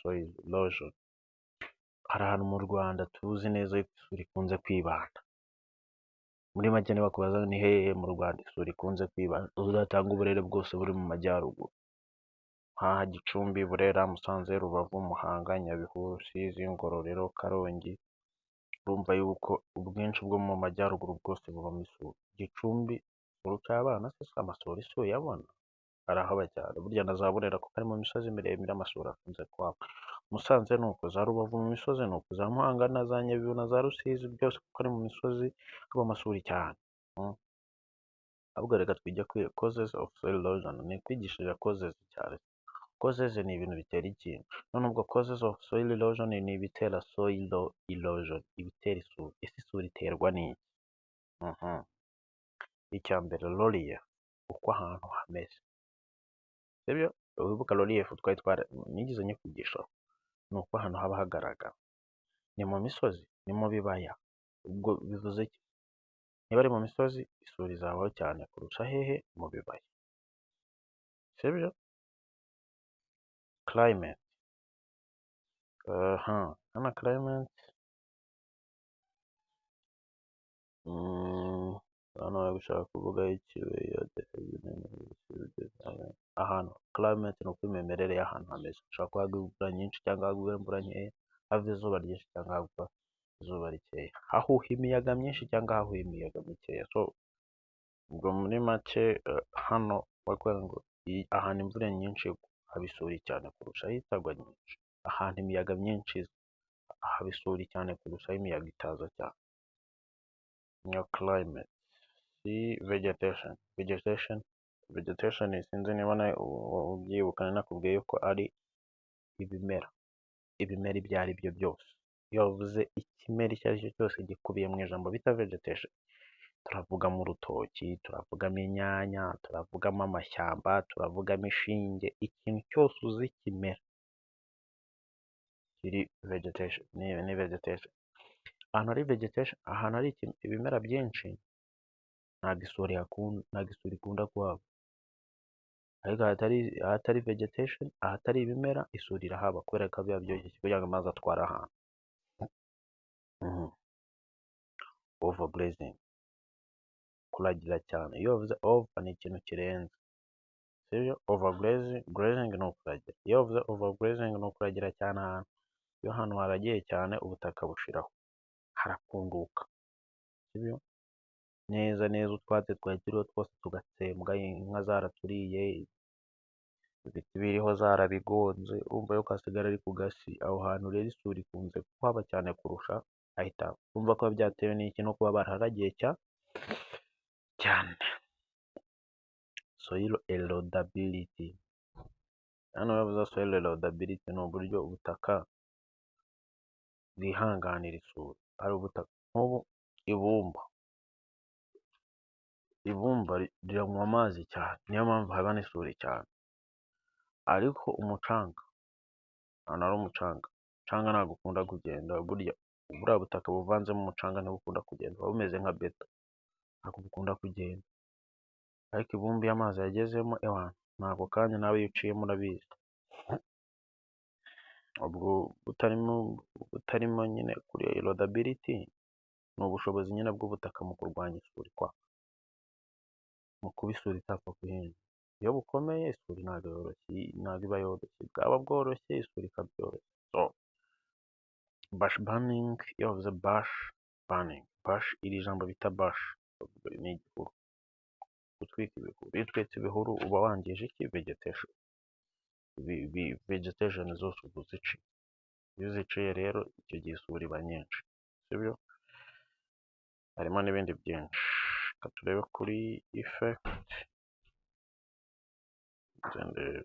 Soil erosion. Hari ahantu mu Rwanda tuzi neza yuko isuri ikunze kwibanda. Muri make, nibakubaza ni hehe mu Rwanda isuri ikunze kwibanda, uzatanga uburere bwose buri mu majyaruguru. Nkaha Gicumbi, Burera, Musanze, Rubavu, Muhanga, Nyabihu, Rusizi, Ngororero, Karongi. Urumva yuko ubwinshi bwo mu majyaruguru bwose bubamo isuri. Gicumbi urucabana se amasuri si uyabona? Arahaba cyane. Burya na za Burera kuko ari mu misozi miremire, amasuri akunze kuhaba. Musanze ni uko, za Rubavu mu misozi ni uko, za Muhanga na za Nyabihu na za Rusizi byose kuko ari mu misozi haba amasuri cyane. Ahubwo reka twige kuri causes of soil erosion. Ni kwigishije causes cyane. Causes ni ibintu bitera ikintu. None ubwo causes of soil erosion ni ibitera soil erosion, ibitera isuri. Ese isuri iterwa n'iki? Icya mbere, relief, uko ahantu hameze. Sibyo? Wibuka relief twari twara nigeze nyikwigishaho. Ni uko ahantu haba hagaragara. Ni mu misozi, ni mu bibaya. Ubwo bivuze iki? Niba ari mu misozi, isuri izabaho cyane kurusha hehe? Mu bibaya. Sibyo? Climate. Aha, hano climate hano bari gushaka kuvuga iki? Ahantu climate ni uko imimerere y'ahantu hameze. Hashobora kuba hagwa imvura nyinshi cyangwa hagwa imvura nkeya, hava izuba ryinshi cyangwa hagwa izuba rikeya, hahuha imiyaga myinshi cyangwa hahuha imiyaga mikeya. So ubwo muri make hano bakubwira ngo ahantu imvura nyinshi igwa haba isuri cyane kurusha aho itagwa nyinshi. Ahantu imiyaga myinshi iza haba isuri cyane kurusha aho imiyaga itaza cyane. Niyo climate. Vegetation. Vegetation, vegetation sinzi niba nawe ubyibuka, nakubwiye ko ari ibimera. Ibimera ibyo ari byo byose. Iyo bavuze ikimera icyo ari cyo cyose gikubiye mu ijambo bita vegetation. Turavugamo urutoki, turavugamo inyanya, turavugamo amashyamba, turavugamo ishinge, ikintu cyose uzi kimera kiri vegetation, ni vegetation. Ahantu hari vegetation, ahantu hari ibimera byinshi, ntabwo isuri ihakunda, ntabwo isuri ikunda kuhaba. Ariko ahatari vegetation, ahatari ibimera, isuri irahaba kubera ko biba byoroshye kugira ngo amazi atware ahantu. Overgrazing, kuragira cyane. Iyo bavuze over, ni ikintu kirenze. Sibyo? Overgrazing, grazing ni ukuragira. Iyo bavuze overgrazing, ni ukuragira cyane ahantu. Iyo ahantu haragiye cyane, ubutaka bushiraho. Harakunduka. Sibyo? Neza neza utwatsi twari turiho twose tugatsembwa, inka zaraturiye, ibiti biriho zarabigonze, urumva yuko hasigara ari ku gasi. Aho hantu rero isuri ikunze kuhaba cyane kurusha ahitaba. Urumva ko biba byatewe n'iki? No kuba baraharagiye cyane. Soil erodibility. Hano bavuze soil erodibility, ni uburyo ubutaka bwihanganira isuri. Hari ubutaka nk'ubu ibumba. Ibumba riranywa amazi cyane, niyo mpamvu haba n'isuri cyane. Ariko umucanga, ahantu hari umucanga, umucanga ntabwo ukunda kugenda. Burya buriya butaka buvanzemo umucanga ntibukunda kugenda, buba bumeze nka beto, ntabwo bukunda kugenda. Ariko ibumba iyo amazi yagezemo, ewana, ni ako kanya, nawe iyo uciyemo urabizi. Ubwo butarimo nyine kuri erodibility, ni ubushobozi nyine bw'ubutaka mu kurwanya isuri kwa, mu kuba isuri itapfa kuhinjira. Iyo bukomeye, isuri ntabwo yoroshye, ntabwo iba yoroshye, bwaba bworoshye, isuri ikaba yoroshye. So bush burning, iyo bavuze bush burning, bush, iri jambo bita bush ni igihuru, gutwika ibihuru. Iyo utwitse ibihuru uba wangije iki? Vegetation. Vegetation zose uba uziciye. Iyo uziciye rero, icyo gihe isuri iba nyinshi, sibyo? Harimo n'ibindi byinshi. Reka turebe kuri effect. Nze ndebe.